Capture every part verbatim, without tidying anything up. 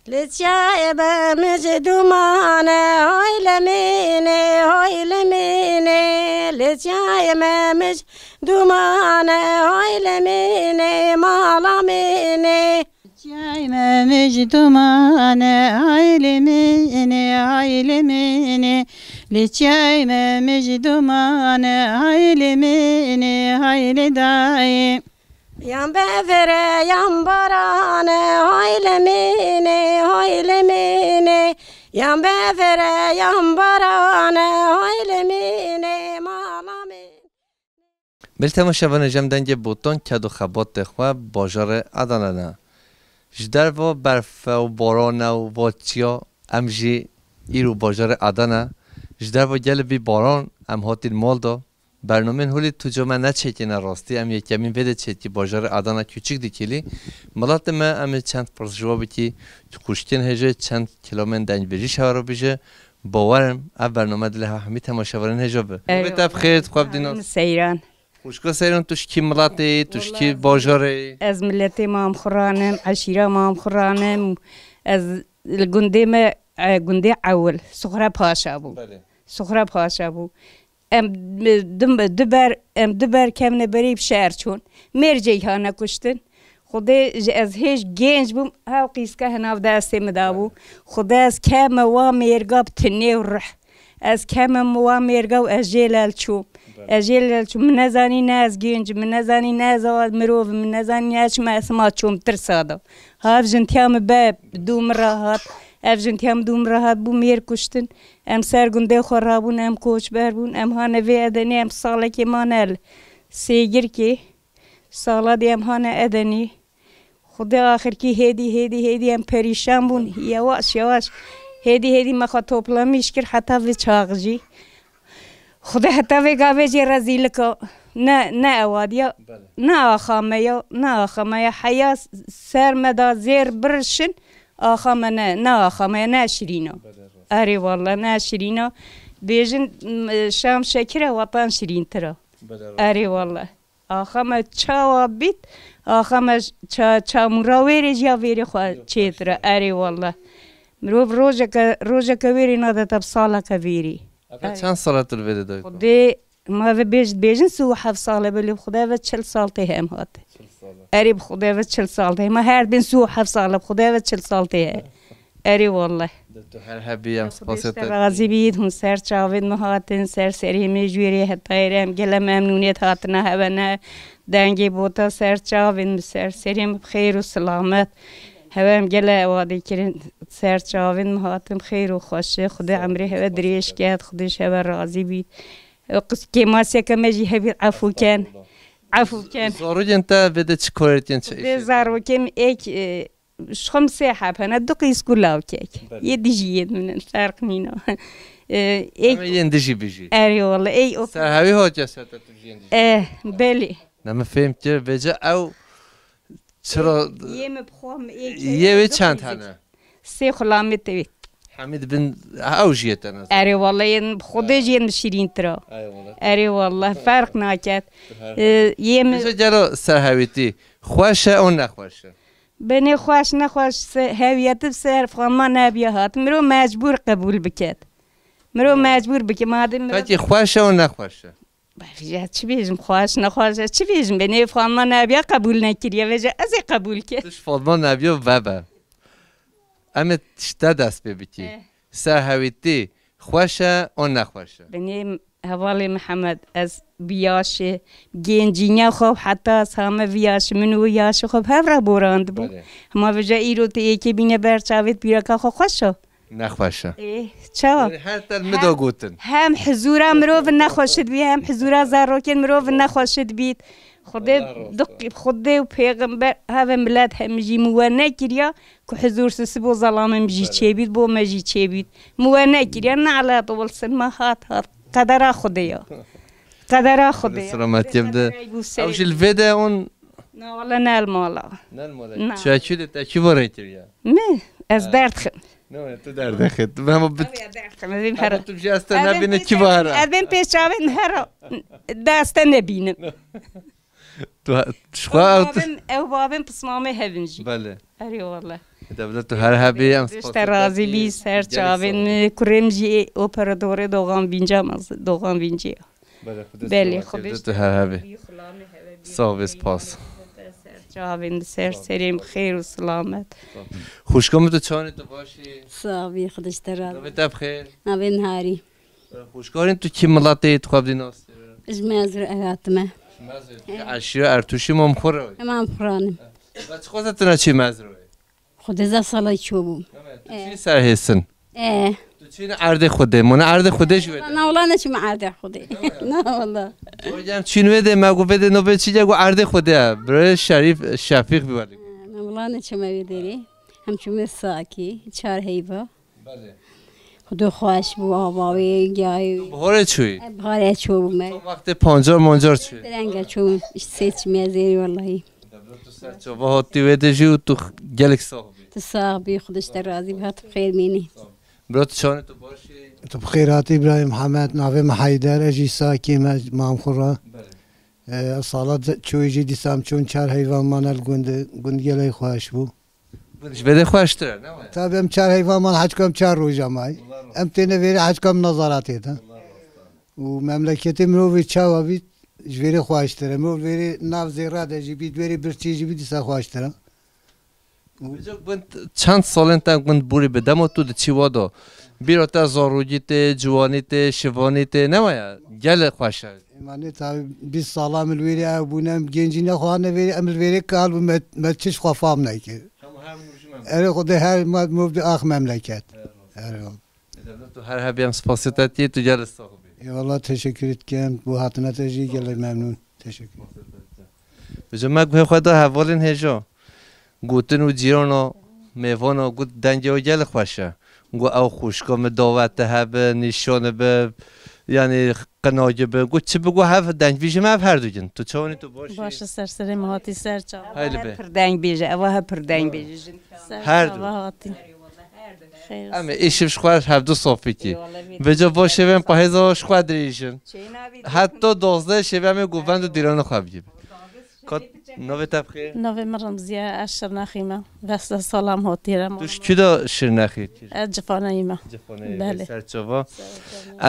Li çiyayê me mij dumane, hay li mînê, hay li mînê. Li çiyayê me mij dumane, hay li mînê, mala mînê. Çiyayê me mij dumane, hay li mînê, hay li mînê. Li çiyayê me mij dumane, hay li mînê, hay li dayê. Yan bevere yan barane, hay li mînê, hay li mînê. Yan bevere yan barane, hay li mînê, mala mînê. Belê temaşevanê, jem dengê Botan ked û xebatê xwe bajarê Adana ne. Ji derva berfe û barane û vaçiya em jî îro bajarê Adana. Ji derva gelê vî baran em hatîn mal da. Bernamên holê tu ca me neçêkine rastî. Em yekemîn vê de çêkî bajarê Adana Küçük Dikili. Milatê me em ê çend pirs ji we bikî. Tu kuştên hêjê çend kilamên dengbêjî şewara bîje. Bawerim ev bername dilê ha hemî temaşevanên hêja bi. Eyvallah. Bê te bi xêr, xwe bidî nas. Seyran. Xwişka Seyran, tu ji kî miletê, tu ji kî bajarê? Ez miletê Mam Xuran im, eşîra Mam Xuran im. Ez li gundê me, e, gundê Ewil, Suxre Paşa bû. Belê. Suxre Paşa bû. Em, e, du, du ber, em du ber kevne berî bi şer çûn. Mêr ceyhane kuştin. Xwedê ji ez hêj genç bûm, hew qîske henav destê min dabû. Xwedê ez keme wa mêrga bi tinê û rih. Ez keme wa mêrga û ez jê lel çûm. Ez jê lel çûm. Min nezanî ne ez genc im, min nezanî ne ez awa mirov im, min nezanî ne ez çima ez sima çûm tirsa da. Hev jintiya min be dû min re hat. Ev jintiya min dû min re hat bû mêr kuştin. Em ser gundê xwe rabûn, em koçber bûn. Em hane vê Edenê, em salekê mane li Sêgirkê. Sala dê em hane Edenê. Xwedê axirkî hêdî, hêdî, hêdî em perîşan bûn. Yewaş, yewaş. Hêdî, hêdî me xwe toplamîş kir heta vê çax jî. Xwedê heta vê gavê jî rezîlika. Ne, ne ewa diya. Belê. Ne axa me ya, ne axa me ya. Heya ser me da zêr birişin. Axa me ne, ne axa me ya, ne şirîna. Belê, rast. Erê wallah, ne şirîna. Bêjin, m, şam şekir e, watan şirîntir e. Belê, rast. Erê wallah. Axa me çawa bît, axa me ça-, çamûra wêrê jî ya vêrê xwe çêtir e. Erê wallah. Mirov rojeke, rojeke wêrê nade te bi saleke vêrê. Eve çend sal e tu li vê de dayik? Xwedê, ma ve bêj-, bêjin sî û heft sal e, belê Xwedê ve çil sal tê hem hate. Çil sal e. Erê bi Xwedê ve çil sal tê. Ma her bin sî û heft sal e, bi Xwedê ve çil sal tê he. Erê wallah. De tu her hebî, em spasê te. Razî bît, hûn ser çavên min hatin, ser serê min ji wêrê heta êrê em gele memnûniyet hatina hevene. Dengê bota ser çavên min, ser serê min bi xêr û silamet. Hewe em gele wadê kirin, ser çavên min hatin, bi xêr û xweşi. Xwedê emrê hewe dirêj ket, Xwedê ji hewe razî bît. Qis kêmaseke me jî hebît, efû ken. Efû ken. Zarokên te vê de çi karê dikin, çi îşê dikin? Zarokên êk, e, Ji xwe min sê heb hene, du qîz ku lawkek. Belê. Yê dijî yê min in, ferq nîna. Ê, ê Em ê yên dijî bijî. Erê wele, ey o Ser hewî hatiye ser te tu jiyên dijî. Eh, belê. Ne min fêm kir, vêce ew çira Yê min bi xwe min ê Yê wê du çend qîz in. Hene? Sê xulamê tevî. Hemî dibin ew jiyê te ne. Erê wele yên bi xwe de jiyên şirîn tira. Ey wele. Erê wele, ferq naket. Ê, yê min Vêce gelo ser hewîtî xweş e û nexweş e? Benê xweş nexweş se-, hewiyetî ser xwe ma nebiya hat. Miro mecbûr qebûl biket. Miro mecbûr bike. Madem miro Pekî xweş e û nexweş e? Ya çi bêjim, xweş nexweş e, çi bêjim? Benê xwe ma nebiya qebûl nekiriye. Vêce ez ê qebûl ke. Tu ji Fatma nebiya vebe. Em ê ji te dest pê bikî. Eh. Ser hewîtî xweş e û nexweş e? Benê Hevalê Mihemed, ez bi yaşê gencîniya xwe û heta ez hame vî yaşê min û yaşê xwe bi hev re borandibû. Belê. Hema vêca îro tu êkê bîne ber çavê pîreka xwe xweş e? Nexweş e. Ê, çawa? Her te li min da gotin. Hem hizûra mirov nexweş dibî, hem hizûra zarokên mirov nexweş dibît. Xwedê Allah razı olsun. Xwedê û pêxember heve milet hemijî min we nekiriya ku hizûr sisi bo zelamê min jî çêbît, bo me jî çêbît. Min we nekiriya, nalet olsun, me hat hat. Qedera Xwedê ya. Qedera Xwedê ya. Selametiyê bide. Qedera Xwedê ya. Ew jî li vê de on Na wala ne li mala. Ne li mala. Na. Çekî de te kî va rê kiriya? Mi? Ez derdxim. Ne, tu derdexit. Hema bit. Tabii ya, derdxim. Ez ê Hema hera. Tu jî ez te nebîne kî va hera? Ez ê pêş çavên hera. De ez te nebînim. Tu ha- ji xwe Ew ew babin, ew babin pismamê hevin jî. Belê. Erê wele. Dewlet tu her hebî, em Dişte razî bî, ser çavên kurêm jî operadorê doxan vînca mez, doxan vîncî ya. Belê, Xwedê Belê, selamet Xwedê kevde işte tu her hebî. Sağ ol, spas. Ser çavên ser serê em xêr û selamet. Xwişka min tu çawanî tu başî? Sağ bî, Xwedê ji te razî. Navê te bi xêr? Navê min Harî. Xwişkarên tu kî miletê tu xwe bidî nas? Ji Mezrû ev hatime. Ji Mezrû. Ji eşîra Ertûşî Mamxura wî? Em Mamxuran im. Ve çi xweze tu neçî Mezrû wê? Xwedê ze sala ço bû. Evet, tu çî ser hêsin? E. Tu çî ne erdê Xwedê, mone erdê Xwedê jî wê de. Na wala neçim erdê Xwedê. Na wala. Hocam çîn wê de me gu vê de nobê çî de gu erdê Xwedê. Böyle Şerîf, Şefîq bir vardı. Na wala neçim wê derê. Hem çûme Sakî, çar heyva. Belê. Xwedê xweş bû, ava wê, giyayê wê. Tu biharê çûyî? E, biharê çû bûme. Tu wextê pancar mancar çûyî? Direnge çû, işte seçmeye zêrî wellahî. Debra tu ser çava hatî wê de jî û tu gelek sax bî. Tu sax bî, Xwedê ji te razî bî, hat bi xêr mînî. Bira tu çawanî tu baş î? Tu bi xêr hatî Îbrahîm Hemed, navê min Heyder, ez jî Sakî me, Mamxura. Belê. E, sala de-, çûyî jî dîsa em çûn çar heyvan mane li gund, gund gelek xweş bû. Gund ji vê de xweştir e, ne waya? Tabii em çar heyvan man hecka em çar roja may. Em têne vêrê hecka em nezaretê de. Û memleketê mirovê çawa bî ji vêrê xweştir e. Mirov vêrê nav zêra de jî bî, vêrê birçî jî bî dîsa xweştir e. Û Hocam gund çend salên te gund bûrî bi dema tu diçî wa da? Bîra te zarokî tê, ciwanî tê, şivanî tê, ne waya? Gelek xweş e. Ema ne tabi bîst sala min li wêrê ew bûne, em gencî nexwe hane vêrê, em li vêrê kal bû me, me çiş xwe fam nekir. Hemû her mûr ji me. Erê Xwedê her ma mov bi ax memleket. Erê. Erê. Dewlet tu her hebî em spasiyê te tî, tu gelek sax bî. Eyvallah, teşekkür etken. Bu hatine te jî gelek memnun. Teşekkür. Bize me guhê xwe da hevalên hêja. Gotin û cîrana mêvana got dengê we gelek xweş e. Got ew xwişka min dawete hebe, nîşan be, yanî qinagî be. Got çi bigo hev dengvîjî me ev her du gin. Tu çawanî tu baş î? Baş e, ser serê me hatî ser çava. Hayli be. Pir deng bêje, ewa he pir deng bêje. Jin Her du. Çava hatî. Xeyr. Em ê îşiv ji xwe hevdu sofîkî. Eyvallah, Vêca bo şevên pahêza ji xwe dirêjin. Çêna bî. Heta dozdeh şevê em ê govend û dîrana xwe bigî. Kat navê te bixê? Navê min Remziye, ez Şirnexî me. Vesta salam hotî re. Tu ji kî de Şirnexî? Ez Cifaneyî me. Cifaneyî. Belê. Ser çava.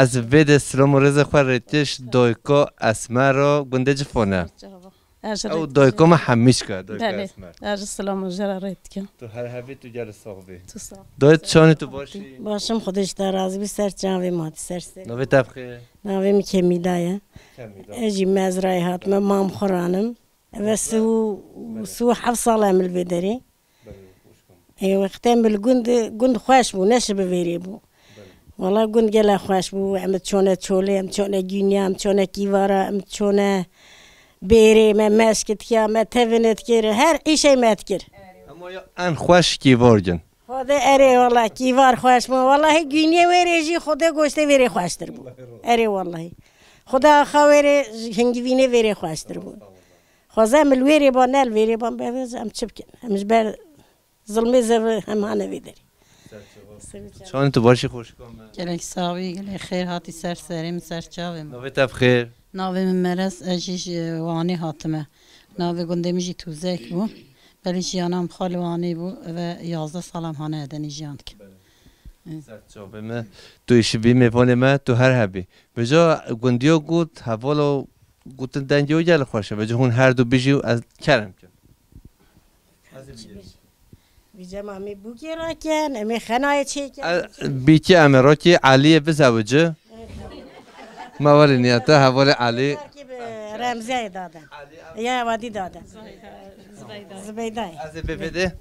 Ez vê de silam û rêzê xwe rêtiş dayka Esmera gundê Cifane. Ser çava. Ez ji Ew rêt dayka me Hemîçka, dayka Belê. Esmer. Ez ji silam û jera rêt dikim. Tu her hebî tu gel sax bî. Tu sax. Dayê tu çanî tu baş î? Başim Xwedê ji te razî bî, ser çavê matî ser ser. Navê te bixê? Navê min Kemîda ye. Kemîda. Ez jî Mezrayê hatime, Mam Xuranim. Eve si û, si û heft sal em li vê derê. Belê, hoş geldin. Ê, wextê em li gund, gund xweş bû, ne şi bi vêrê bû. Belê. Wala gund gelek xweş bû. Em çone çolê, em çone gîniya, em çone kîvara, em çone bêrê, me meşk dikiya, me tevine dikir, her îşê me dikir. Hema ya en xweş kîvar gin. Xwedê erê wala kîvar xweş bû. Wallahî gîniyê wêrê jî Xwedê goştê vêrê xweştir bû. Erê wallahî. Xwedê axa wêrê hingivînê vêrê xweştir bû. Xweze em li wêrê ban, ne li vêrê ban, bevêz em çi bikin? Em ji ber zilmê zevê hem hane vê derê. Çawanî tu baş î xweşika me? Gelek sax bî, gelek xêr hatî ser serê min, ser çavê min. Navê te bi xêr? Navê min Meres, ez jî ji Wanê hatime. Navê gundê min jî Tûzek bû. Belê jiyana min xwe li Wanê bû, eve yazdeh sala em hane Edenê jiyan dikin. Belê. Ser çavê me. Tu îşî bî mêvanê me, tu her hebî. Vêca gundiya got, hevala gotin dengê we gelek xweş e. Vêca hûn her du bijî ez kerem kin. Ez ê bigêrim. Vîca em ê bûkê rakin, em ê xenayê çêkin. E, bîkê em ê rakî Eliyê bizewici. Me welê niyete hevalê Elî. Belkî bi Remziyayê dade. Ya wadî dade. Zibeyda. Zibeyda. Ez ê bê vê de,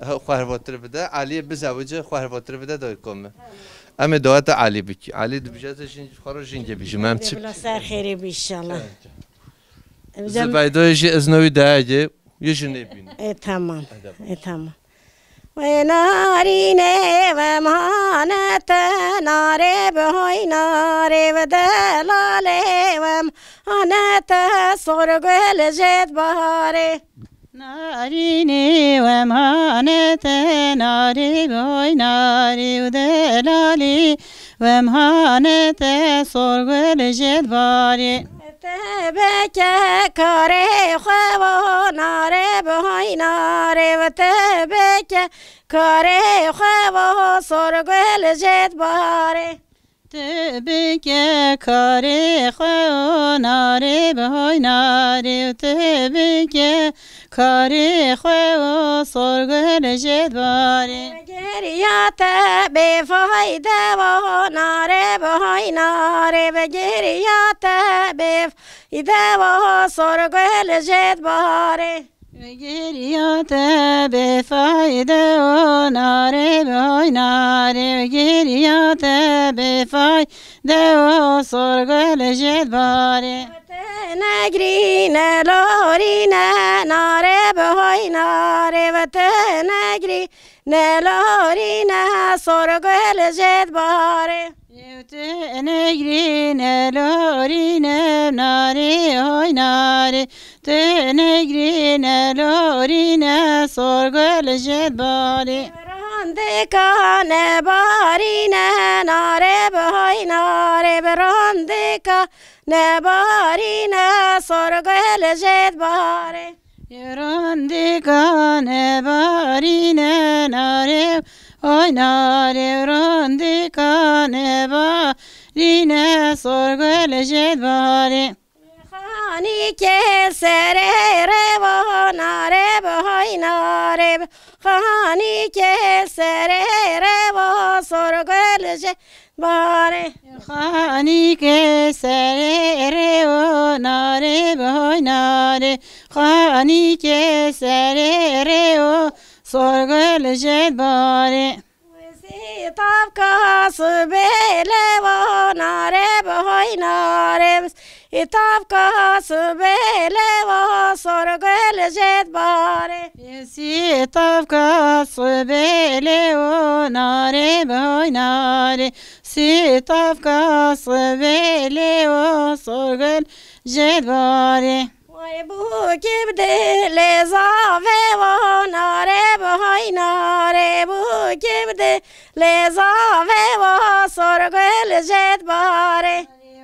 xwe hervatir bide. Eliyê bizewici, xwe hervatir bide dayika me. Em ê daweta Elî bikî. Elî dibije ez ê jin, xwe re jingê bijîm. Em çi Bila ser xêrê bî inşallah. Em Zibeydayê jî izna wî dayegê, yê jî nêbîn. E, tamam. E, tamam. Wê narînê wem hane te narê bi hoy narê bi delalê wem hane te sorgul jêd baharê. Narînê wem hane te narê bi hoy narê û delalê wem hane te sorgul jêd barê. Bike karê xwe wo nare bi hoy nare ve te bike karê xwe wo sorgul jêt bare. Tu bike karê xwe û nare bi hoy nare û tu bike karê xwe û sorgul jêt bare. Geriya te bêfayde wo nare bi hoy nare ve geriya te bêfayde wo sorgul jêt bare. Geriya te bêfayde wo nare bi hoy nare ve geriya te bêfayde wo sorgul jêt bare. Te negrîne lorîne nare bi hoy nare ve te negrî ne lorîne sorgul jêt bare. Ew tu negrîne lorîne nare hoy nare. Tu negrîne lorîne sorgul jêt bare. Rondika ne barîne nare bi hoy nare bi rondika ne barîne sorgul jêt bare. Rondika ne barîne nare oy nare rondika ne barîne sorgul jêt bare. Xanîkê serê revo nare bi hoy nare bi xanîkê serê revo sorgul jêt bare. Xanîkê serê revo nare bi hoy nare xanîkê serê revo sorgul jêt bare. Sîtavka sibê lewo nare bi hoy nare. Sîtavka sibê lewo sorgul jêt bare. Sîtavka sibê lewo nare bi hoy nare. Sîtavka sibê lewo sorgul jêt bare. Vay bûkê bi dilê zavê wo nare bi hoy nare bûkê bi dilê zavê wo sorgul jêt bare.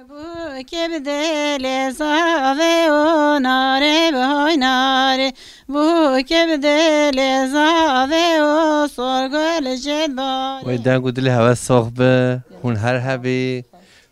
Bûkê bi dilê zavê wo nare bi hoy nare bûkê bi dilê zavê wo sorgul jêt bare. Wey deng û dilê hewe sox bi, hûn her hebî.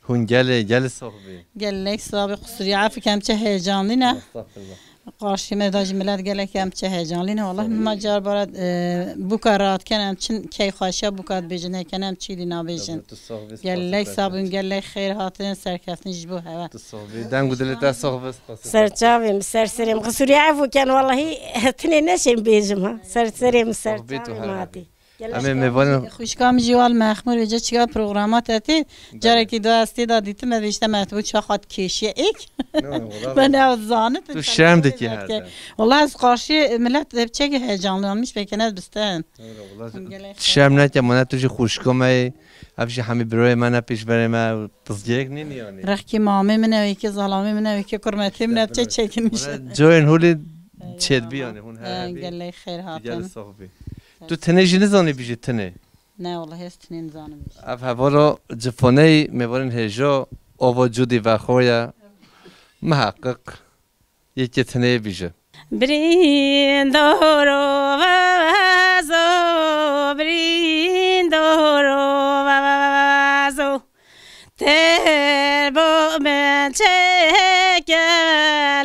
Hûn gelê, gelê sox bî. Gelek sox bî, qusûrî efû ke em çi heyecanlî ne. Estağfirullah. Qarşî me de jî milet gelek em çi heyecanlî ne. Wallah min ma car bara, e, bûka rahat ken em çin key xweşiya bûka dibêjin, hêken em çî dî nabêjin. Tabii, tu sox bî, spas. Gelek sox bî, gelek xêr hatin, serkeftin ji bo hewe. Tu sox bî. Deng û dilê te sox bî, spas. Serçavê min, ser serê min. Qusûrî efû ken, wallahî tinê neşêm bêjim ha. Ser serê min, serçavê min hatî. Em ê mêvanên xwişka min jî wal mexmûr vêce çiqa programa te tê. Belê. Carekî do ez tê da dîtim, ez işte me tu çaxa kêşiye êk. Ne, wala ben ne zanit. Tu şerm dikî her dem. Wala ez qarşî millet hep çekî heyecanlanmış pekene bisten. Wala, wala. Gelek şerm neke, mana tu jî xwişka me yê, ev jî hemî biroyê me ne pêşberê me, tizgêrek nînî yanî. Rexkî mamê min ew êkê, zalamê min ew êkê, kurmetê min ev çe çekinmiş. Mana coyên holê çêdbî yanî, hûn her hebî. Gelek xêr hatin. Gelek sox bî. Tu tenê jî nizanî bijî tenê? Ne, wallahî ez tenê nizanim bijî. Ev hevala cifoneyî mêvanên hêja ava cûdî vexwe ye. Miheqiq yekê tenê bijî. Birîndoro vazo, birîndoro vazo. Ter bo min çêke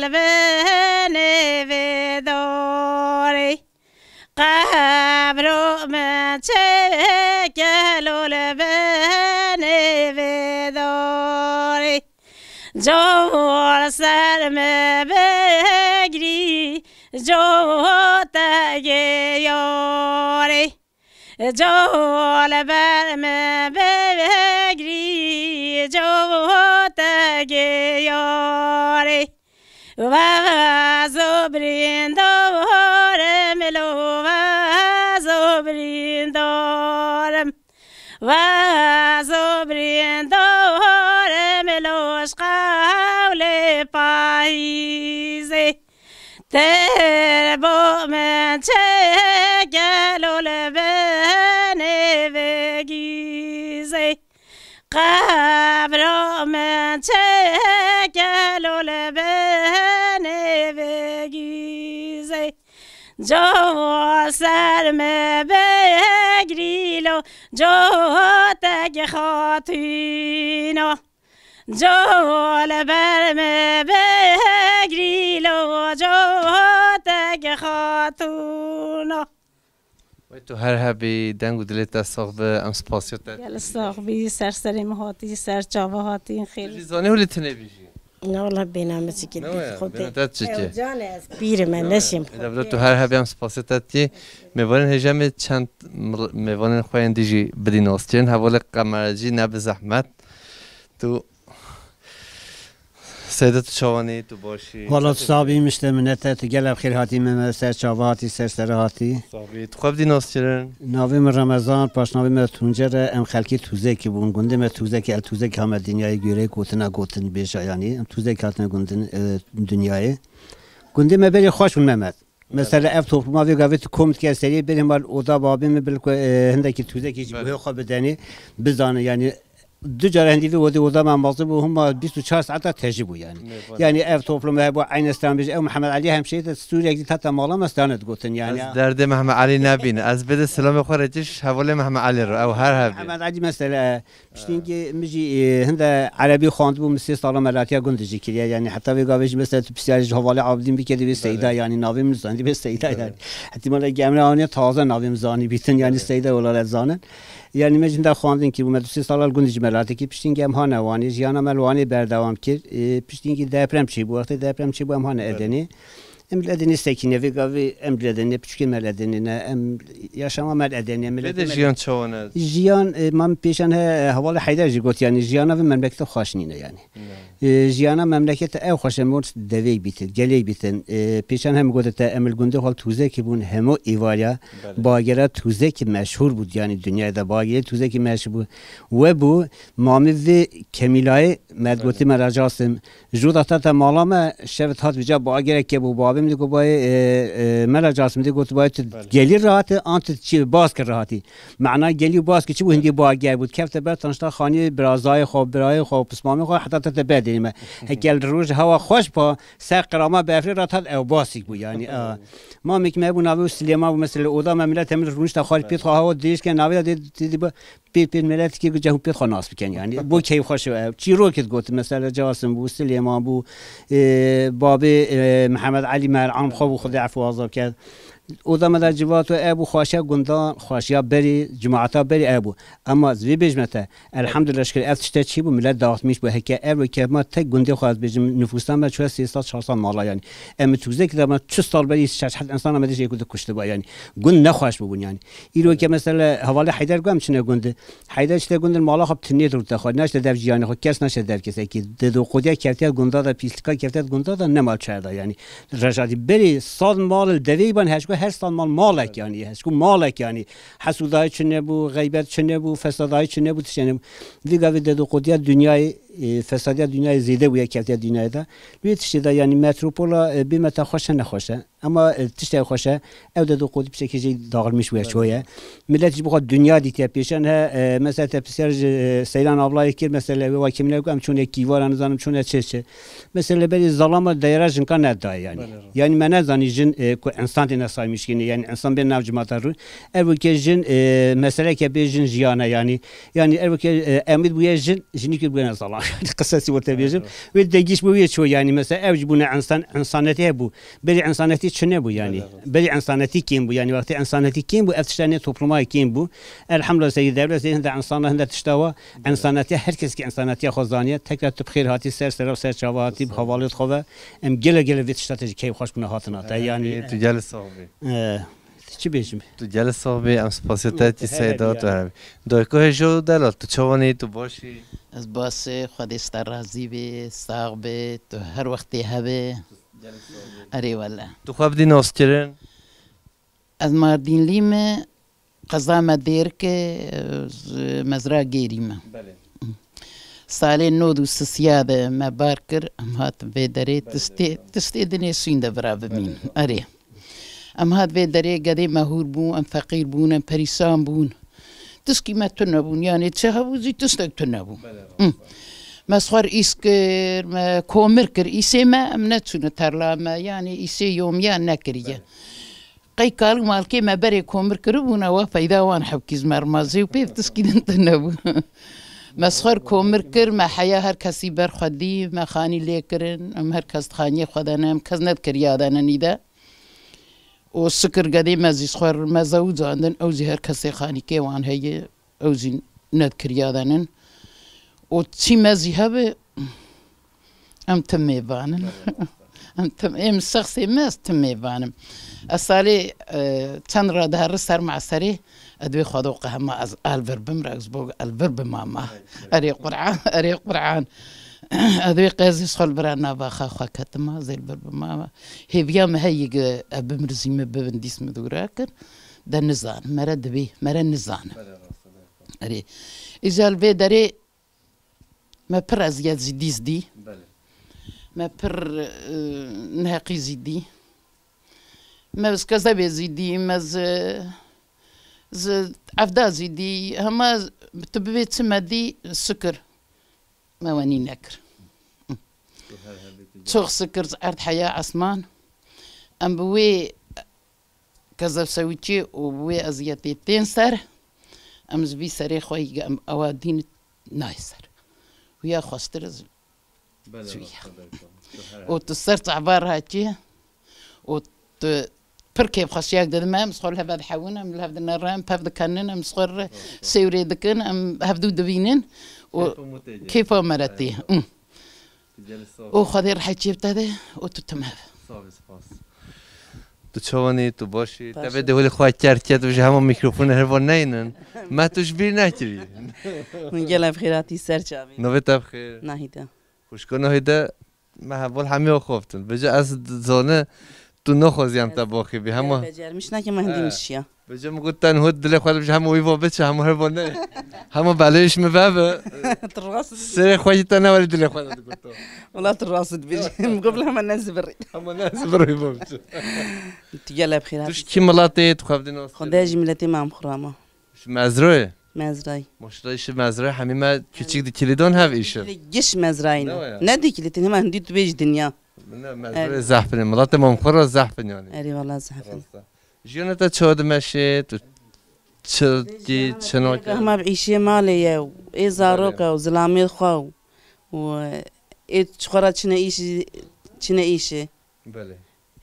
li binê vê dorê. Qebro min çêke lo li binê vê dorê. Cor ser me bigirî, cor te gê yarê. Col ber me bigirî, col te geyarê. Vazo birîndarim lo, vazo birîndarim. Vazo birîndarim lo, ji qewlê payîzê. Ter bo min çêke lo li binê vê gîzê. Qebra min çêke lo li Cawa ser me be grîlo, cawa tek xatûno. Cawa li ber me be grîlo, cawa tek xatûno. Wey tu her hebî, deng û dilê te sax be, em spasiya te. Gel sax bî, ser serê min hatî, ser çava hatî, xêr. Tu jî zanî hûlî tinê bî jî. Ne wala bêna min çikî Ne waya, xwe bêna te çikî. Ew can ez pîr me, neşim xwe. Eda bila tu her hebî, em spasiya te dikî. Mêvanên hêja me çend mil-, mêvanên xwe yên dî jî bidî naskirin. Hevalê Qemer jî ne bi zehmet. Tu Seyda, tu çawanî, tu başî? Wala tu sax bî, mişte minete, tu gelek xêr hatî me, me ser çava hatî, ser sere hatî. Sax bî, tu xwe bidî naskirin. Navê min Remezan, paşnavê me Tuncer e, em xelkê Tûzekî bûn, gundê me Tûzekî, el Tûzekî hame dinyayê, göre gotina gotin bêja yanî, em Tûzekî hatine gundin, e, dinyayê. Gundê me berê xweş bûn Mehmet. Mesela ev topluma vê gavê tu kom dike seriyê, berê mal oda babê min bilku, e, hindekî Tûzekî jî Belê. Guhê xwe bidenê, bizane yanî. Du cara hindî vê odê oda me mazî bû, hema bîst û çar saeta tejî bû yani. Nê, Yani ev toplum hebû, eyn estan bêjî, ew Mihemed Elî hemşehîr de stûrek dî heta mala me stane digotin yani. Ez derdê Mehmed Elî nebîn. Ez bêdê selamê xwe re kî ji hevalê Mehmed Elî re. Ew her hebî. Mihemed Elî mesela, e, piştî hingê min jî, e, hinde erebî xwendibû, min sê sala melatiya gund jî kiriye. Yani heta vê gavê jî mesela tu pisyarê ji hevalê Abdîn bike, divê Seyda yani navê min zan, divê Seyda yani. Ihtimal e gemre anê taze navê min zanî bîtin yani Seyda olarak zanin. Yani me jî hinde xwendin kir, bû me du sê sala li gundî ji me latî kir. Piştî hingê em hane Wanê, jiyana me li Wanê berdewam kir. E, piştî hingê deprem çêbû, wextê deprem çêbû em hane Edenê. Em li Edenê sekîne, vê gavê em li Edenê, piçûkên me li Edenê ne, em yaşama me li Edenê, Lê miletê de me jiyan çawa ne? Jiyan, e, ma min pêşan he, e, hevalê Heyder jî got, yani jiyana vê memlekete xweş nîne yani. E, jiyana memlekete ew xweş e, mor devê bîtin, gelê bîtin. E, pêşan hem gote te, em li gundê xwe li Tûzekî bûn, hemû êvariya Belê. Bagera Tûzekî meşhûr bû, yani dinyayê de bagera Tûzekî meşhûr bû. We bû, mamê vê Kemîlayê me Belê. Gotî me Racasim. Ji da te te mala me, şevit hat vîca bagerek ke bû. Babê min dê got bayê, e, e, Mela Casim dê got bayê tu Belê. Gelî rahatî, an tu çi baskir rahatî. Mena gelî û baskir çi bû, hindî bager bû. Kefte ber tanşta xaniyê birazayê xwe, birayê xwe, pismamê xwe, heta te te berdênî me. Heke li roj hewa xweş pa, ser qirama befrê ra tat ew basik bû yani. A, mamêk me bû navê Silêman bû, mesela oda me milet hemî rûnişta xwarî pêt xwe hawa dirêj ke navê de dê, dê, dê, Pêr pêr miletikê ku cehû pêr xwe nas bikin yani. Bo keyf xweş e. Çîrokê digot, mesela Casim bû, Silêman bû, e, babê, e, Mihemed Elî Mer'an xwe bû, Xwedê efû azab kerd. Oda me de civato e bû, xweşiya gundan, xweşiya berî, cemaata berî e bû. Ama ez vê bêjme te, elhamdulillah şikir ev tişte çî bû, milet dağıtmış bû. Heke ev ke ma tek gundê xwe ez bêjim, nüfusa me çûye sê sed çar sed mala yani. Em tûzek de me çi sal berî şeş heft insana me de jê ku dikuştiba yani. Gund nexweş bûbûn yani. Îro ke mesela hevalê Heyder ku em çine gund. Heyder çite gund mala xwe bi tinê rûte xwe. Naşte dev jiyanê xwe. Kes naşte dev kesekî. Dedo qodiya kevtiya gunda da pîslika kevtiya gunda da nema çer da yani. Rejatî berê sal mal devê ban heşko her sal mal malek yani. Heşko malek yani. Hesûdayî çi nebû, xeybet çi nebû, fesadayî çi nebû, tiştê nebû. Vî gavê dedo qodiya dinyayê, e, fesadiya dinyayê zêde bûye kevtiya dinyayê de. Wê tiştê de yani metropola, e, bê me te xweş e nexweş e. Ama, e, tiştek xweş e, ew de du qotî piçekê jî dağılmış bûye, Evet. çoye. Millet jî bu kadar dünya dîtiye pêşan he, e, mesela te pisyar ji, e, Seyran ablayê kir, mesela wê wa kimine ku em çûne kîvara, nizanim çûne çi çi. Mesela berî zalama deyra jinka nedayê yani. Belê, rast. Yani me nezanî jin, e, ku insan têne saymış kîne, yani insan bên nav cimata rû. Ev ke jin, e, meseleke bê jin jiyane yani. Yani ev ke, e, emîd bûye jin, jinî kir bûye ne zalam. Qisesî werte bêjim. Evet. Wê degiş bû wê ço yani, mesela ev jî bûne insan, insanetî hebû. Berî insanetî çi nebû yani. Belê, rast. Berî insanetî kêm bû yani, wextê insanetî kêm bû, ev tişta nê topluma kêm bû. Elhamdülillah, seyî devlet, seyî hinde insana, hinde tişta wa, Belê. Insanetiya, her kes ki insanetiya xwe zaniye. Tekrar tu bi xêr hatî, ser sera, ser çava hatî, bi Sağ ol. Hevalê xwe ve. Em gele gele vê tişta te jî keyf xweş bûne hatina te yani. Ê, tu gel sax bî. E, tu çi bêjim? Tu gel sax bî, em spasiya te Seyda, tu her hebî. Dayko hêjo delal, tu çawanî, tu başî? Ez basê, Xwedê ji te razî bî, sax bî, tu her wextê hebê. Erê wele. Tu xwe bidî naskirin? Ez Mardînlî me, qeza me Dêrike, ez mezra Gêrî me. Belê. Salê nod û sisiya de me bar kir, em hat vê derê Belê, tistê, belê. Tistê dinê sûnde vira bimîn. Belê. Erê. Em hat vê derê gedê me hûr bûn, em feqîr bûn, em perîsan bûn. Tiskî me tune bûn, yanî çi hebû zî tistek tune bû. Belê, Hı. rast. Me xwar îs kir, me komir kir, îsê me em neçûne terla me, yanî îsê yomiya nekiriye. Belê. Qey kalik malkê me berê komir kiribûn, ewa peyda wan hewkî ji me re ma zê û pêv tiskî din tune bû. Me ji xwe re komir kir, me heya her kesî ber xwe dî, me xanî lê kirin, em her kes di xaniyê xwe de ne, em kes nedikir yada ne nî de. Û sikir gedê me zî ji xwe re me zewicandin, ew zî her kesê xanîkê wan heye, ew zî nedikir yada nin. Û çî me zî hebe, Em tim mêvan in. Em tim, êm şexsê me, ez tim mêvan im. Ez salê, e, çend re dihere ser meserê, ez dibê Xwedê qehema ez el vir bim, rek ji bo el vir bima ma. Erê Qur'an, erê Qur'an. Ez dibê qezî xwe li bira nava xwe xwe ketima, zêl vir bima. Hêviya me heyî ge, e, bimrizî me bibin dîs me dûre kir. De nizanim, mere dibê, mere nizanim. Erê. Îja li vê derê Me pir eziyet zî dîs dî. Belê. Me pir, e, neheqî zî dî. Me bi kezebê zî dî, me zi, zi evda zî dî. Hema tu bibê çi me dî, şikir. Me wenî nekir. Çok şikir, erd heya esman. Em bi wê kezebsewîtiyê û bi wê eziyetê tên ser, em ji vî serê xwe yî em ewa dîn nayê ser. Huya xweştir ji Belê, ji wî ye. Rast e, belê. Û tu ser çava re hatî û tu pir kêfxweşiyek didin me, em ji xwe li hev dihewin, em li hev dinerin, em pev dikenin, em ji xwe re sêwrê dikin, em hevdû dibînin û Kêfa me tê. kêfa me re tê. Hı. Û Xwedê rehê çê bi te de û tu tim hev. Sağ ol, spas. Tu çawanî, tu başî? Baş Te vê im. de holê xwe ker ket û ji hema mîkrofonê herva neynin. Me tu ji bîr nekirî. Hûn gelek bi xêr hatî ser çavê. Navê te bi xêr. Nahîde. Xwişka Nahîde, me heval hemî xoftin. Vêca ez zane tu naxwazî em te baxî bî. Hema Becermiş nake me hindî He. mişiya. Vêca min got, ten hot dilê xwe de ji hemû wî va biçe, hemû her va ne. Hemû belê ji min veve. Tu rast dibî. Serê xwe jî te ne welî dilê xwe de digot. Wela tu rast dibî. Min got, bila hema ne zibirî. Hema ne zibirî va biçe. Tu gelek bi xêr Tu ji hatî. kî miletê, tu xwe bidî nas Xwedê ji miletê me em xurama. Ji Mezroyê? Mezrayî. Maşallah, îşi Mezroyê, hemî me küçük di kilîdan hev îşi. Giş Mezrayî ne. Ne wa ya? Ne di kilîtin, hema hindî tu bêjî dinya. Ne, Mezroyê Evet. zehf in. Miletê me em xwe re zehf in yani. Erê, wela zehf in. Rast e. Jiyana te çawa dimeşê, tu çi dikî, çi nakî? Hema bi îşê malê ye û ê zaroka Belê. û zilamê xwe û, û ê çi xwe re çine îşî, çine îşê. Belê.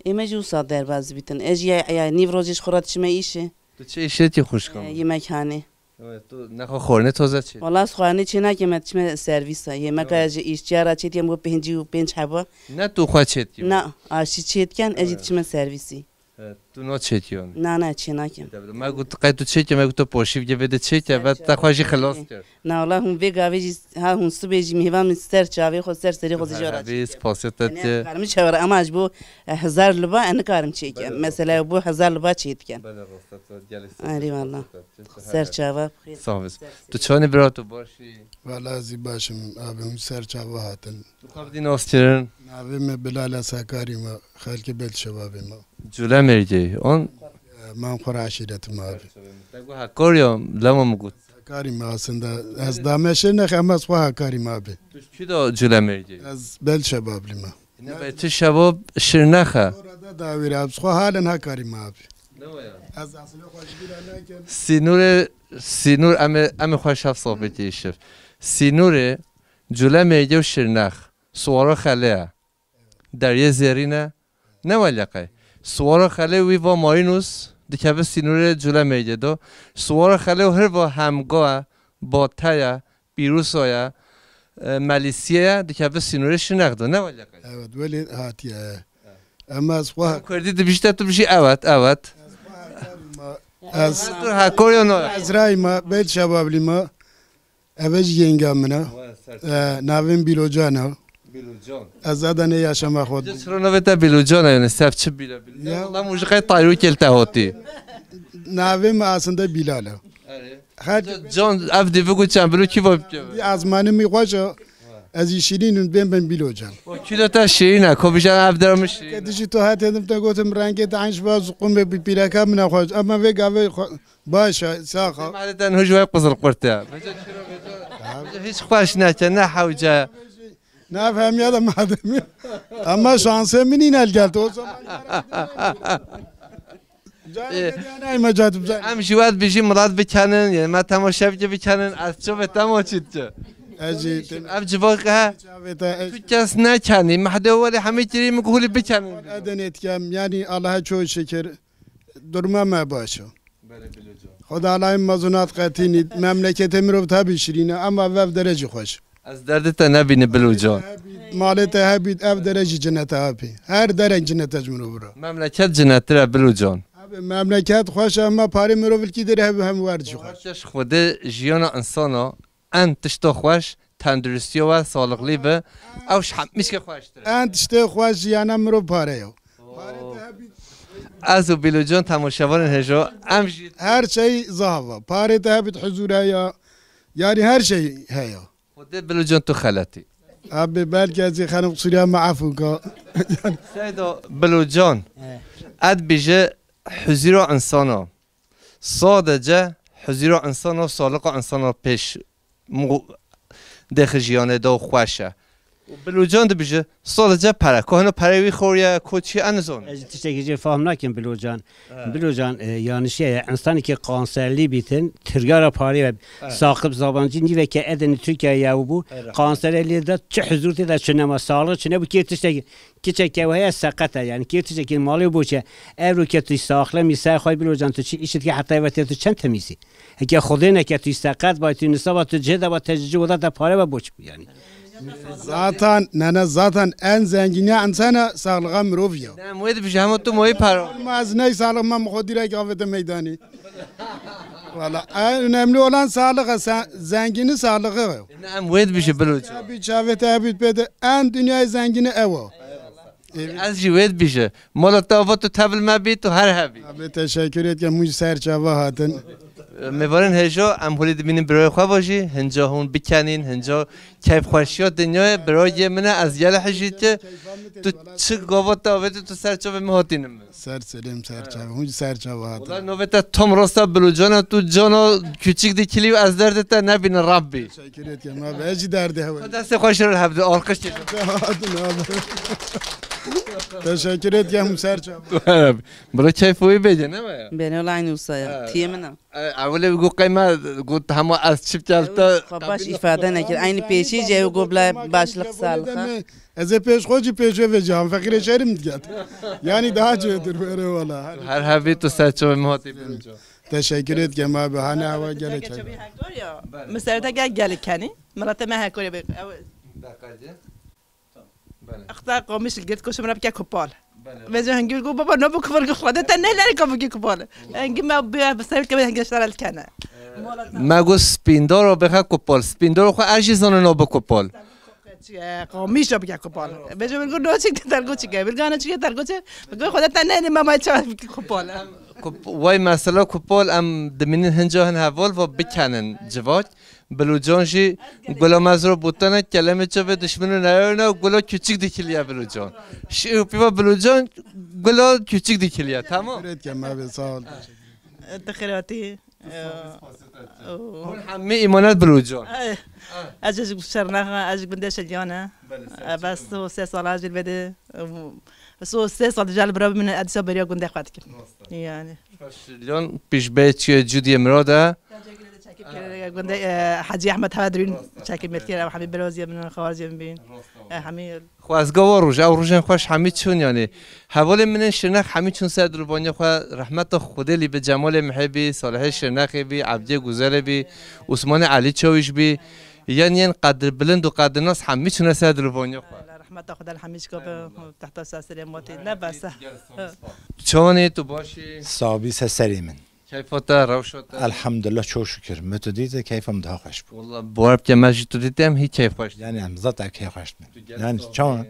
Ê me jî wisa derbas dibîtin. Ez jî ya, ya nîv rojê ji xwe re diçime îşê. Tu çi îşê dikî xwişka E, min? yemekhanê. Evet, tu nexwe xwarinê toze çê. Wala ez xwarinê çê nakim, me diçime servîsa. Yemeka Evet. ji îşçiya re çê dikem, bu pêncî û pênc heba. Ne tu xwe çê dikî? Na, aşçî çê diken, ez jî Evet. diçime servîsî. Evet, tu naçêkî yani. Na, na, çênakim. Me got, qey tu çêkî, me got, tu poşîv gevê de çêkî, ve te xwe jî xilas kir. Na, wala hûn vê gavê jî, ha hûn sibê jî mêvan min ser çavê xwe, ser serê xwe Tu dijara her çêkî. Spasiya te Yani, tê. Karim çawara, ama ji bo, e, hezar liba, e, nikarim çêkim. Belê, Mesela, bu hezar liba çêdikim. Belê, rasta tu gelê Erê, wala. Ser çava. Sağ ol. Tu çawanî bira, tu başî? Wala ez jî baş im, abi, hûn ser çava hatin. Tu xwe bidî nas kirin. Navê me Bilal e, Sakarî me, xelkê Bel Şebabê me. Cule Mêrgeyî, on? E, man xwe re eşîretim abi. Te got Hakkari ya, lema min got. Hakarî me aslında. Ez dame Şirnex, ama ez xwe Hakarî me abi. Tu ji kî de Cule Mêrgeyî? Ez Bel Şebablî me. Ne be, tu şebab Şirnex e. Orada da wîra, ez xwe halen Hakarî me abi. Ne wa ya? Ez aslında xwe ji bîra nakim. Sînorê, sînor em ê, em ê xwe şev sohbetî şev. Sînorê Cule Mêrgê û Şirnex. Siwara Xelê ye. Deryê Zêrîn e. Ne wele qey. Siwara Xelê wî va Marînûs dikeve sînorê Cule Mêrgê do. Siwara Xelê û hirva Hemga ye, Bate ye, Pîrûsa ye, e, Melîsiyê ye, dikeve sînorê Şirnex do. Ne wele qey. Evet, wele hatiye. Ema ez xwe Kurdî dibijî te, tu bijî evet, evet. Ez Tu Hakorî ya no? Ezrayî me, Bel Şebablî me. Eve jî yenga min e. Wa, ser çava. E, navê min Bîlocan e. Bîlocan. Ez zaten ê yaşama xwe. Çira navê te Bîlocan e, yani sef çi bîle bîle? Ya. Wala mûjîqey tayro kel te hotî. Navê min aslında Bilal e. Erê. Her Can ev dî bigu çend bilo kî va bike? Azmanê min xweş e. Ez jî şîrîn im, bên ben Bîlocan. O kî de te şîrîn e, ko bijan ev dera min şîrîn e. Ke dijî tu hat edim te gotim rengê te eyn ji ba ziqûmê bi pîreka min e xweş. Ama vê gavê xwe-, Baş e, sax e. Malê te niho ji we qizil qurt e. Vêca çira vêca. Vêca hiç xweş neke, ne hewce. Nafhemiya da madem. Ama şansê min îne el geldi. O zaman Ê, em jî wet bijî milat bikenin, yê me temaşevkê bikenin, ez çavê te ma çî dike. Ev civak he. Tu kes nekenî, mehdê welê hemî kirî min ku hûlî bikenin. Edenê dikem, yanî Allah'a çok şükür, duruma me baş o. Xweda alayê mezunat qetînî, memleketê mirov tabî şirîne, ama vev derecî xweş. Ez derdê te nebîni Bilo can. Malê te hebît, ev dere jî cinete apî. Her derek cinete ji mirov bira. Memleket cinettir e Bilo can. Abi memleket xweş e, ama parê mirov ilkî dir hev hem wer jî xweş. Xweş Xwedê jiyana insana en tişta xweş, tenduristiya we, sağlıklı be. Ew ji hemîşkê xweştir e. En tiştê xweş jiyana mirov pare ye. Parê te hebît. Ez û Bilo can temaşevanên hêja, em jî her şey zahava. Parê te hebît huzur heye. Yani her şey heye. Xwedê Bilo can tu xeletî. Abi belki ez ê xelim qusuriya me efû ka. Seydo Bilo can. He. Ed bije huzura insana. Sadece huzura insana, sağlığa insana pêş mu-, dêxi jiyanê de û xweş e. Û Bilo can dibije sadece pere. Ko hino perê wî xoriye, ko çi, ez nizanim. Ez tiştekî jê fam nakim Bilo can. Bilo can, e, yanlışiye ya. Însanekî kanserlî bîtin, tiryara parê ve. Saqip Zabancî nîveke edeni Tirkiye ya bû. Kanserê lê de çi huzur tê de çi nema, sağlığı çi nebû, kê tiştekî, kiçeke we heye seqet e, yani kê tiştekî malê boş e. Evro ke tu sağlam î, ser xwe Bilo can tu çi îş dikî, heta eve tê tu çend temîzî. Heke Xwedê neke tu seqet bay, tu nisaba tu cihê de ba, te ji cihê oda te pare ve boş bû yani. Zaten, ne, ne, zaten en zenginiya insana sağlığa mirov ya. Ne, em wê dibêjin hema tu moyî para. Ma ez ney sağlık, ma xwe direk avête meydanî. Valla, en önemli olan sağlık, sen, zengini sağlığı. Ne, em wê dibêjin Bilo can. Çavê te hebît pê de en dünyayê zengini ew o. Ez jî wê dibêjim. Mala te ava tu tevil me bî, tu her hebî. Abi teşekkür ederim, hûn ji ser çava hatin. Mêvanên hêja, em holê dibînin birayê xwe ve jî, hinca hûn bikenîn, hinca keyfxweşiya dinyayê, birayê min e, ez gelek hijî dike, tu çi gava te avêtî, tu ser çavê min hatînin min. Ser serê min, ser çavê, hûn jî ser çava hatin. Wela navê te tam rast e Bilo can e, tu cana küçük dikilî û ez derdê te nebînim Rabbî. Teşekkür ederim abi. Ez jî derdê hewe. Destê xwe şiril hebde, alqış çêkin. Teşekkür ederim ser çava. Bira keyf wî bêje, ne ya? Beni olayın usaya. Tiyemina. Ewilê got qeyme, got hema ez çi bikerte. Xwe baş îfade nekir. Aynı pêşî jê got bila başlık sağlık. Ez ê pêş xwe jî pêşve vêjam. Feqîrê şerî min diket. Yani daha cêdir were wala. Her hebî tu ser çavê min hatî Bilo can. Teşekkür ederim abi. Hane hava gelek. Min ser te gel gelek kenî. Min te me hekore be. Exta qamiş girt, ko şimra bike kupal. Vêca hingî got baba, no bu kupal, got Xwedê te nehêle ka bikî kupal. Hingî me bi, bi ser ke hingî ştara kene. Me got spîndaro bixe kupal. Spîndaro xwe ez jî zanim no bi kupal. Qamiş bike kupal. Vêca min got no çik, te got çik e. Bir gane çik e, te got çik. Got Xwedê te nehêle, me may çawa bikî kupal. Kup-, vay mesela kupal, em dimînin hinca hin heval va bikenin civak. Bilo can jî gula mezro botane, kelemê çavê dişmino neyarine, gula küçük dikiliye Bilo can. Şi û pîva Bilo can gula küçük dikiliye. Tamam. Teşekkür ederim abi, sağ ol. Te xêr hatî. Hûn hemî îmanet Bilo can. Ez ji Şirnex, ez ji gundê Şilyan e. Bes û sê sala jî vê de. Sê sal dija li bira min, ez dîsa beriya gundê xwe dikim. Yani. Şilyan pîşbê çiye cudiyê mirad e. Gundê, e, Hacî Ehmed Hevedrûn çekî mêrkê, ew hemî biroziyê min, xwarziyê min bîn. E, hemî. Xwe ez gava roj, ew rojên xweş hemî çûn yani. Hevalên min ên Şirnex hemî çûn ser dilbaniya xwe, rehmeta Xwedê lî bi Cemalê Mihê bî, Salihê Şirnexê bî, Ebdiyê Guzelê bî, Osmanê Elî Çawîş bî. Yan yên qedirbilind û qedirnas hemî çûne ser dilbaniya xwe. Rehmeta Xwedê li hemî çika be, tehta ser serê matê ne bes e. Çawanî tu başî? Sabî ser serê min. Keyfa te, rewşa te? Elhamdulillah, çok şükür. Me tu dîte keyfa min daha xweş bû. Wala bawer bike me jî tu dîte em hî keyfxweş. Yani em zaten keyfxweş bin. Yani çawan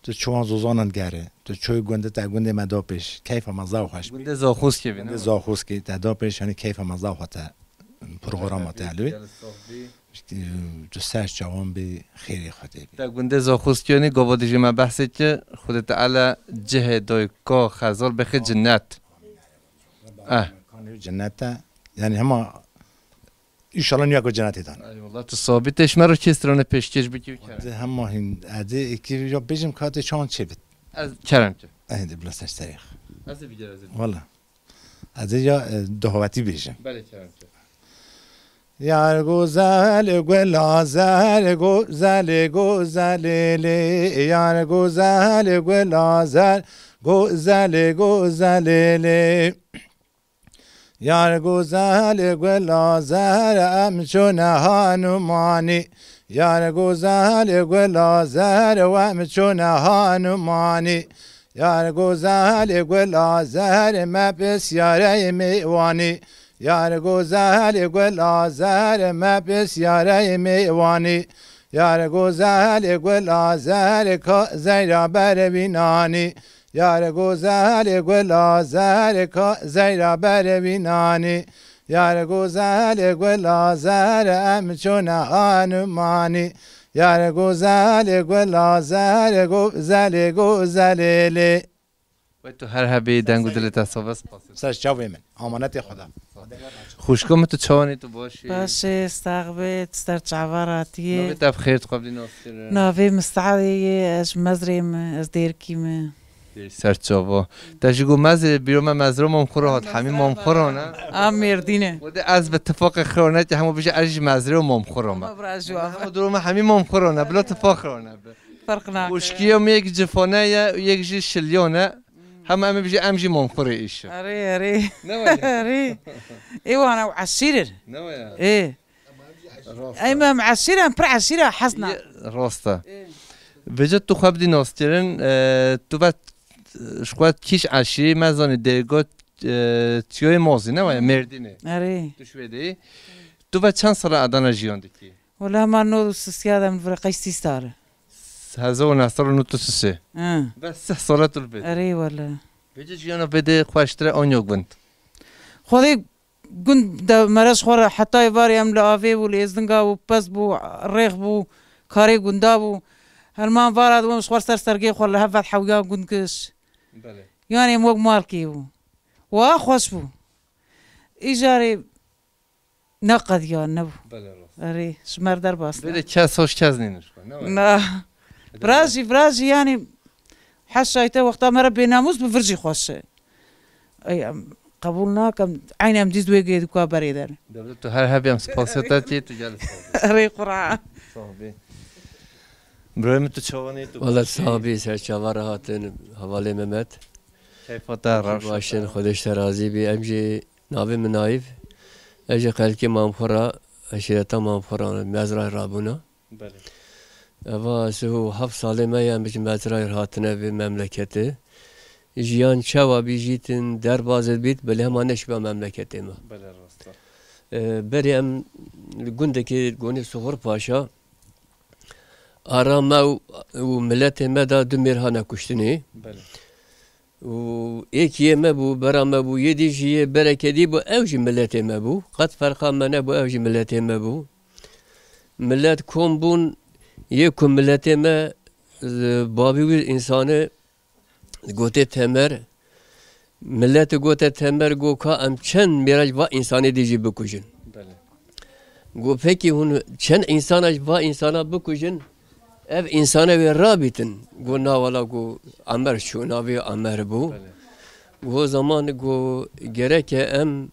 tu çawan zozanan gere. Tu çoy gundê te gundê me da pêş. Keyfa me zaf xweş bû. Gundê Zaxoskê bî. Gundê Zaxoskê te da pêş, yani keyfa me zaf xwe te programa te elwê. Tu ser çawan bî, xêrê Xwedê bî. Te gundê Zaxoskê yanî gava dijî me behsê ki Xwedê Teala cihê dayka Xezal bixê cinnet. Eh. Kanê cennet e. Yani hema inşallah niya ku cennetê dan. Eyvallah, tu sabît e, ji me re kê stranê pêşkêş bikî û kerem. Hema hin, edê iki ya bêjim katê çawan çê bit. Ez kerem ki. Ehdi bila ser serê. Ez ê bigere, ez ê bigere. Wala. Ez ê ya, e, duhoveti bêjim. Belê, kerem ke. Yar güzel gula zer, güzel güzel lê. Yar güzel gula zer, güzel güzel lê. Yar güzel gula zer, em çûne hanumanî. Yar güzel gula zer, em çûne hanumanî. Yar güzel gula zer, me pisyarey mêwanî. Yar güzel gula zer, me pisyarey mêwanî. Yar güzel gula zer, ka zeyra ber wî nanî. Yar güzel gula zer, ka zeyra ber wî nanî. Yar güzel gula zer, em çûne hanumanî. Yar güzel gula zer, güzel güzel lê. Wey tu her hebî, deng û dilê te save, spas. Ser çavê min. Amanetê Xweda. Xwişko min, tu çawanî, tu baş î? Baş e, sax be, tu ser çava ratiyê. Navê te bi xêr, tu xwe bi dî nas kirin. Navê min Saadê ye, ez ji Mezrê me, ez Dêrkî me. Ê, ser çava. Te jî got Mezrê, bîro me Mezrê û Mamxura hat, hemî Mamxura ne? A Mêrdîne. Wede ez bi tifaqê xira nekî hemû bêje ez jî Mezrê û Mamxura me. Ama bira ji wan. Hemû duro me hemî Mamxura ne, bila tifaq xira ne. Ferq nake. Xwişkiya min yek Cifane ye û yek jî Şilyan e. Hema em ê bijî, em jî Mamxurê îşin. Erê, erê. Ne waya? Erê. Ê wan ew eşîr in. Ne waya? Ê. Rast e. Em, em eşîr in, pir eşîra Hesna. Ye, rast e. Ê. Vêca tu xwe bidî naskirin, e, tu ve, e, ji xwe kîş eşîrî me zanî dêrgo, e, çiyoyê Mozî, ne waya? Mêrdînê. Erê. Tu ji wê de yî. Tu ve çend sala Adana jiyan dikî? Wele hema nod û sisiya de min vire qey sî sal e. Hezar û neh sed û nod û sisê. Hı. Bes sih sala tu li vê de. Erê wele. Vêca jiyana vê de xweştir e an ya gund? Xwedê gund de mere ji xwe re hetayê varê em li avê bû, li êzdinga bû, pez bû, rêx bû, karê gunda bû. Herman vara dibûm ji xwe ser sergê xwe li hev ve hewiya gund giş. Belê. Yanê em wek malkê bû. Wa xweş bû. Îcarê Ne qediya, nebû. Belê, rast. Erê, ji me re derbas ne. Belê kes hoş kes nînin ji xwe, ne were? Na. Belê. Virajî, virajî, yanî heşayî te wexta me re bênamûs bi vir jî xweş e. Ey, em qebûl nakim. Eynî em dîs wê gê dûka berê de ne. Dewlet tu her hebî em spasiya te tê, tu gel sağ bî. Erê Quran. Sağ bî. Birayê min tu çawanî, tu Wele baş î? Sağ bî, ser çava re hatin, hevalê Mehmet. Keyfa te reş. Baş in, Xwedê ji te razî bî. Em jî Navê min Nayîf. Ez ji xelkê Mamxura, eşîreta Mamxura, Mezrayê rabûna. Belê. Eva sih û heft salê me ye em ji Mezrayê hatine vê memleketê. Jiyan çawa bî jîtin, derbazê bît, belê hema neşiba memleketê me. Belê, rast e. E, berê em li gundekê gonê Suxur Paşa, ara me û, û miletê me de du mêr hane kuştinê. Belê. Û êkiyê me bû, bera me bû, yê dî jî yê berekedî bû, ew jî miletê me bû. Qet ferqa me nebû, ew jî miletê me bû. Milet kom bûn, yê ku miletê me, e, bavî wî însanê gotê Temer. Miletê gote Temer, go ka em çend mêra ji va însanê dî jî bikujin. Belê. Go pekî hûn çend însana ji va însana bikujin, ev însana wê rabîtin. Go na wela, go Emer çû, navê Emer bû. Belê. Go zaman go gereke em,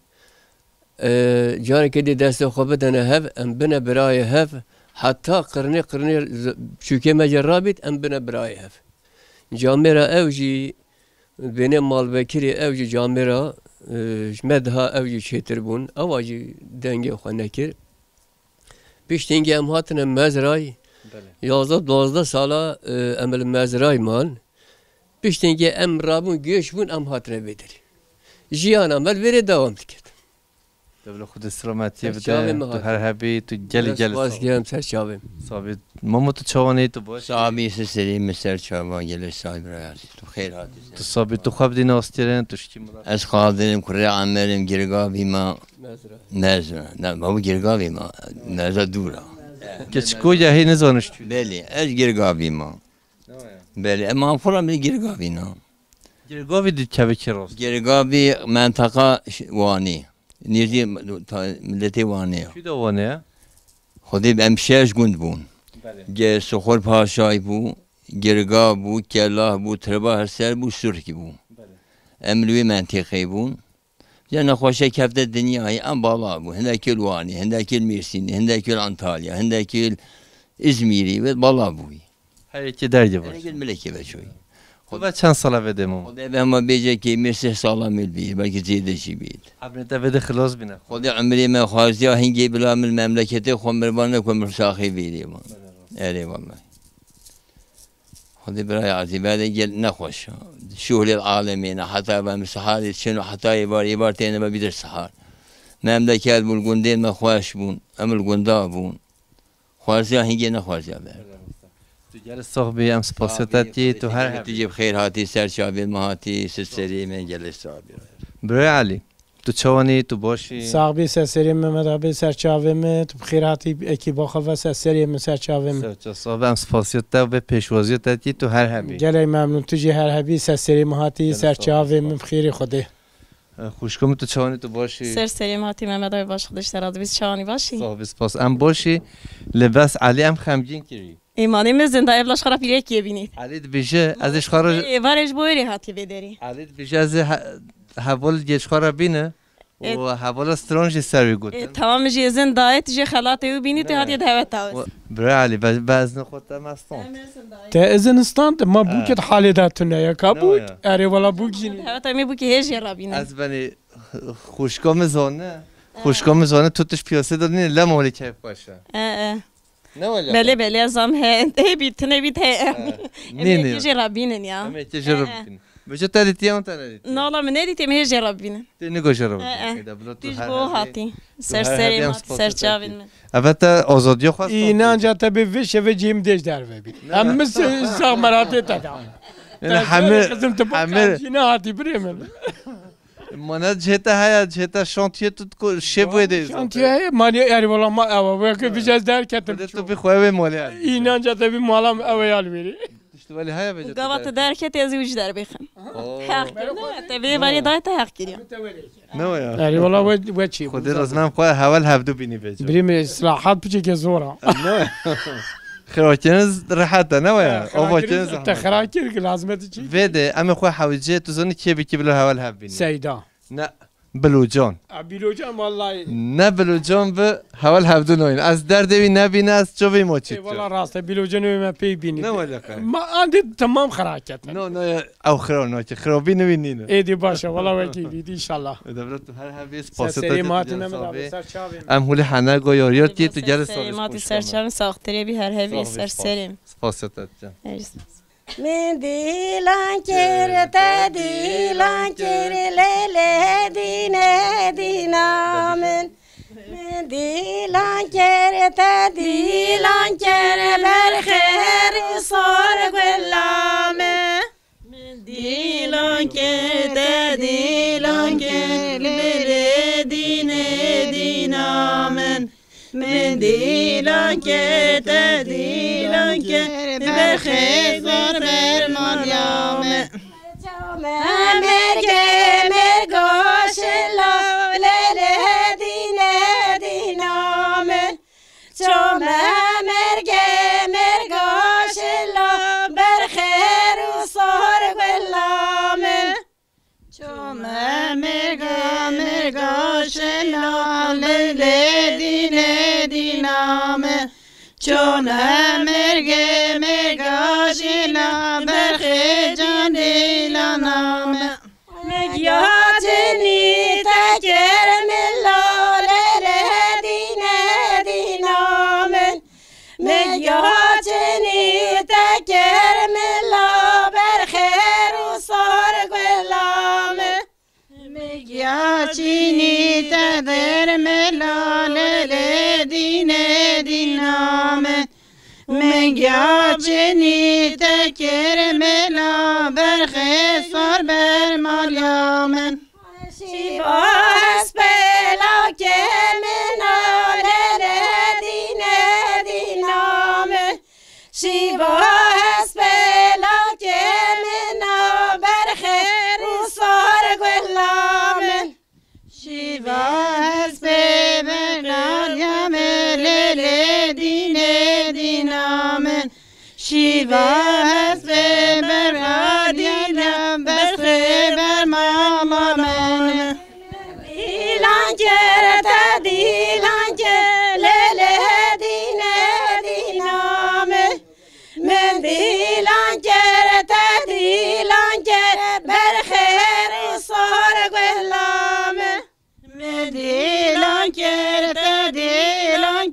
e, careke dî destê xwe bidene hev, em bine birayê hev, heta qirnê qirnê z-, çûkê me jî rabît, em bine birayê hev. Camêra ew jî Bênê malvekirê ew jî camêra, e, ji me daha ew jî çêtir bûn. Ewa jî dengê xwe nekir. Piştîngî em hatine Mezray. Belê. Yazdeh duwazdeh sala, e, em li Mezray man. Piştîngî em rabûn, göç bûn, em hatine vê derê. Jiyana me li vê derê dewam dikir. Dewle Xwedê selametiyê bide, tu her hebî, tu gelî gelî spas sağ ol. Spas kirim ser çavê. Sabî, Mamo, tu çawanî, tu baş î? Sabî, siserî min ser çava, gelê sabî rayasî. Tu xêr hatî. Tu sabî, tu xwe bidî naskirin, tu şikî mirat. Ez Qadir'im, kurê Emer'im, Girgavî ma. Mezra. Mezra. Ne, babu Girgavî ma. Mezra dûra. Keçiko ya hê nizanin çi. Belê, ez Girgavî ma. Ne waya? Belê, em Anfora min Girgavî na. Girgavî di kevekî rast. Girgavî mentaqa ş-, Wanî. Nêzdî ta-, miletê Wanê ya. Kî de Wanê ya? Xwedê em şeş gund bûn. Belê. Ge-, Suxur Paşay bû, Girgav bû, Kelah bû, Tirba Herser bû, Surkî bû. Belê. Em li wê mentîqeyê bûn. Te nexweşe kefte dinyayê, em bala bû. Hindekî li Wanê, hindekî li Mêrsînê, hindekî li Antalya, hindekî li Îzmîrê ve bala bûyî. Her yekê dergê var. Her yekê milekê ve çoyî. Tu ve çend sala vê dê mamo? Xwedê ve hema bêje kê me sih sala me bî, belkî zêde jî bît. Hebnê te vê dê xilas bîne. Xwedê umrê me xwaziya hingê bila min memleketê xwe mirvan neke min saxê vêrê man. Erê wame. Xwedê birayê ezî, vê dê gel nexweş. Şuhlê alemê ne, heta ve min siharê çin û heta êvar, êvar têne ve bîdir sihar. Memleket bûn, gundên me xweş bûn, em li gunda bûn. Xwarziya hingê nexwarziya ber. Tu gelê sax bî, em spasiya te dikî, tu her hebî. Tu jî bi xêr hatî, ser çavên me hatî, ser serê me gelê sax bî. Birayê Elî, tu çawanî, tu baş î? Sax bî, ser serê Mehmet abi, ser çavê me, tu bi xêr hatî, ekîba xwe ve ser serê min, ser çavê min. Ser çav, sax bî, em spasiya te ve pêşwaziya te dikî, tu her hebî. Gelek memnûn, tu jî her hebî, ser serê min hatî, ser çavê min, bi xêrê Xwedê. E, xwişko min, tu çawanî, tu baş î? Ser serê me hatî Mehmet abi, baş, Xwedê ji te razî bî, çawanî, baş î? Sax bî, spas. Em baş î, lê bes Elî em xemgîn kirî. Ê, malê min zindayê, bila ji xwe re pîrekê bînî. Elî dibêje, ez ê ji xwe re... Ê, êvarê ji bo wê rê hatiye vê derê. Elî dibêje, ez ê he-, heval gê ji xwe re bîne û hevala stran jî ser wî gotin. Ê, tamam, min jî zindayê, tu jî xelatê wî bînî, tu hatiye deweta wî. Bira Elî, be, be ez ne xwe te me stand. Em ê zindayê. Te izin stand, ma bûkê di halê de tune ye, ka bûk? Erê, wela bûk jî nî. Hewta me bûkê hê jê rabînin. Ez benî xwişka min zane. Xwişka min zane, tu tişt piyasê de nîne, lema holê keyf xweş e. E, e. Ne wela? Belê, belê, ez zam he, hê bît, tune bît, he. Nî, nî. Em ê jê rabînin ya. Em ê jê rabînin. Vêca te dîtiye an te nedîtiye? Na, wela min nedîtiye, em hê jê re bibînin. Tê nigo jê re bibînin. E, e. Êda bila tu her hebî. Tu ji bo hatî. Ser serê ma, ser çavên min. Eve te azadiya xwest. Înanca te bi vê şevê cihê min dêj derve bî. Em min se-, sax meratê te da. Yani hemî, qizim, tu hemî jî nehatî birê min. Mana cihê te heye, cihê te şantiye tu ko şev wê de. Şantiye heye, malê erê wela ma ewa. Weke vî ez derketim. De tu bi xwe wê malê. Înanca te bi mala min ewe ya li wêrê. Tişt welî heye vêca. Gava tu derketî, ez ê wî ji derbê xim. Oo. Heq kir, ne? Te vê varê dayê te heq kiriya. Ne waya? Erê wela we, we çî. Xwedê razî, em xwe heval hevdu bînî vêca. Birî min îslahat piçekê zor a. Ne waya? Xirakirin rehet e, ne waya? Ava kirin zehmet. Te xira kir ki lazim e tu çî? Vê de, em ê xwe hewicê, tu zanî kê bi kê bila heval hev bînî. Seyda. Ne. Bilocan. A, Bilocan, wallahî. Ne Bilocan bi, heval hevdû noyîn. Ez derdê wî nebîne, ez çavê ma çî. Ê, wala rast e, Bilocan wê me pê bînî. Ne wele qe. Ma andê temam xiraket. No, no, ya, ew xira nake. Xirabî nivî nîne. Êdî baş e, wala wekî bît, înşallah. Ê, devlet tu her hebî, spasiyet serê matî me, ser çavê. Em hûlî hene go yor yor ki tu gel ser çavê, ser çavê, saxtirê bî her hebî, ser serê. Spasiyet can. Min dîlan kir, te dîlan kir, lê lê dîne dîna min. Min dîlan kir, te dîlan kir, berxêr û sor gula min. Min dîlan kir, te dîlan kir, lê lê dîne dîna min. Min dîlan kir, te dîlan kir, berxê zor ber maliya me. Çame mergê merga şila, lê lê dîne dîna min. Çame mergê merga şila, berxêr û sor gula min. Çome mirga, mirga şela, lê lê dîne dîna me. Çome mirge, mirga şela, berxê can dîlana me. Mirgiya cinî te kir mila, lê lê dîne dîna me. Min ya cinî te kir mila, berxêr û sor gula min. Min ya cinî te kir mila, lê lê dîne dîna min. Min ya cinî te kir mila, berxê sor ber maliya min. Şîva hespêlakê min a, lê lê dîne dîna min. Şîva hespêlakê min a, berxêr û sor gula min. Şîva hespê berxarya min, lê lê dîne dîna min. Şîva hespê berxarya min, berxê ber mala min.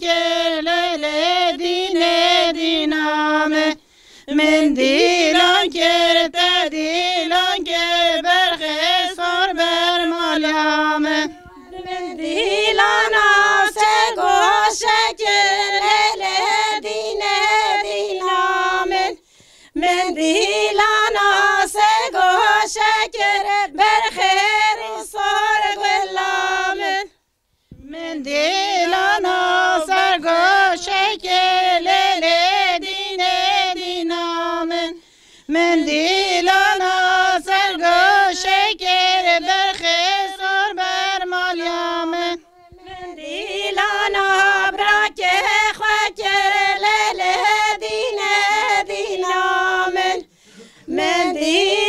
Kir lê lê dînê dîna min. Min dîlan kir, te dîlan kir, berxê sor ber maliya min. Min dîlana se goşe kir, lê lê dînê dîna min. Min dîlana se goşe kir, berxê sor gula min. Min dîlana ser goşekê lê lê dînê dîna min. Min dîlana ser goşekê berxê sor ber maliya min. Min dîlana brakê xwe kir lê lê dînê dîna min. Min dî